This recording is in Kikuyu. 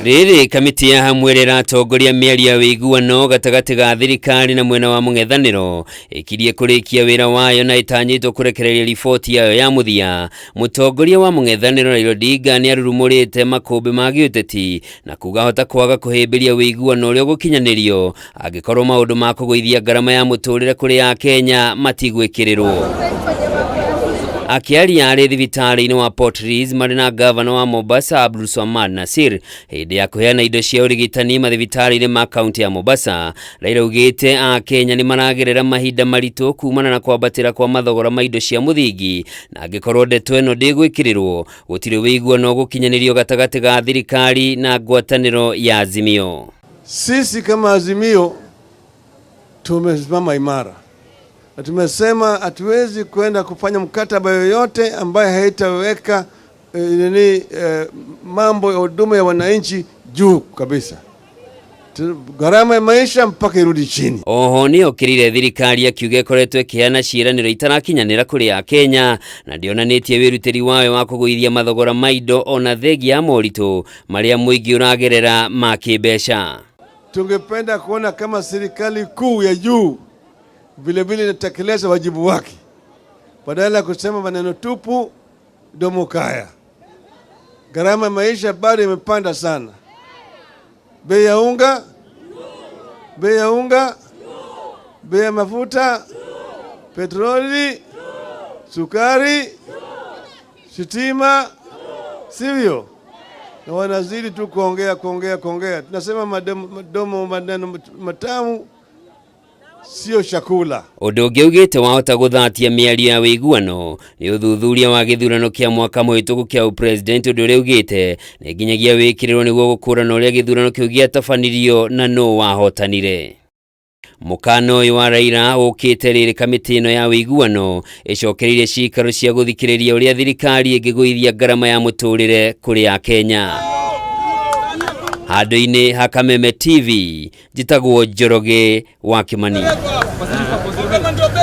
Rĩrĩ kamĩtĩ ya hamwe ĩrĩa ĩratongoria mĩario ya ũiguano gatagatĩ ga thirikari na mwena wa mũng'ethanĩro ĩkirie kũrĩkia wĩra wayo na ĩtanyĩtwo kũrekereria riboti yayo ya mũthia. Mũtongoria wa mũng'ethanĩro Raila Odinga nĩ arurumũrĩte makũmbĩ ma gĩũteti na kuga ahota kwaga kũhĩmbĩria ũiguano ũrĩa ũgũkinyanĩrio angĩkorwo maũndũ ma kũgũithia ngarama ya mũtũrĩre kũrĩ Akenya matigwĩkĩrĩrwo. Akĩaria arĩ thibitarĩ-inĩ wa Port Reitz marĩ na ngavana wa Mombasa Abdulswamad Nassir hĩndĩ ya kũheana indo cia ũrigitani mathibitarĩ-inĩ ma kaunti ya Mombasa, Raila augĩte Akenya nĩ maragerera mahinda maritũ kumana na kwambatĩra kwa mathogora ma indo cia mũthingi, na angĩkorwo ndeto ĩno ndĩgwĩkĩrĩrwo gũtirĩ ũiguano ũgũkinyanĩrio gatagatĩ ga thirikari na ngwatanĩro ya Azimio. Sisi kama Azimio tumesimama imara na tumesema hatuwezi kwenda kufanya mkataba yoyote ambaye haitaweka nini mambo ya huduma ya wananchi juu kabisa, gharama ya maisha mpaka irudi chini. Oho nĩ okĩrĩire thirikari akiuga ĩkoretwo ĩkĩheana ciĩranĩro itarakinyanĩra kũrĩ Akenya na ndĩonanĩtie wĩrutĩri wayo wa kũgũithia mathogora ma indo ona thengia ya moritũ marĩa mũingĩ ũragerera ma kĩmbeca. Tungependa kuona kama serikali kuu ya juu vilevile inatekeleza wajibu wake badala ya kusema maneno tupu domo kaya. Gharama ya maisha bado imepanda sana, bei ya unga, bei ya unga, bei ya mafuta, petroli, sukari, sitima, sivyo? Na wanazidi tu kuongea kuongea kuongea. Tunasema madomo maneno matamu sio chakula. Ũndũ ũngĩ augĩte wahota gũthatia mĩario ya ũiguano nĩ ũthuthuria wa gĩthurano kĩa mwaka mũhĩtũku kĩa ũpresident, ũndũ ũrĩa augĩte nĩ nginyagia wĩkĩrĩrwo nĩguo gũkũrana ũrĩa gĩthurano kĩu gĩatabanirio na nũ wahotanire. Mũkana ũyũ wa Raila ũkĩte rĩrĩ kamĩtĩ ĩno ya ũiguano ĩcokereirie cikaro cia gũthikĩrĩria ũrĩa thirikari ĩngĩgũithia ngarama ya mũtũrĩre kũrĩ Akenya. Handũ-inĩ ha Kameme TV, njĩtagwo Njoroge wa Kimani.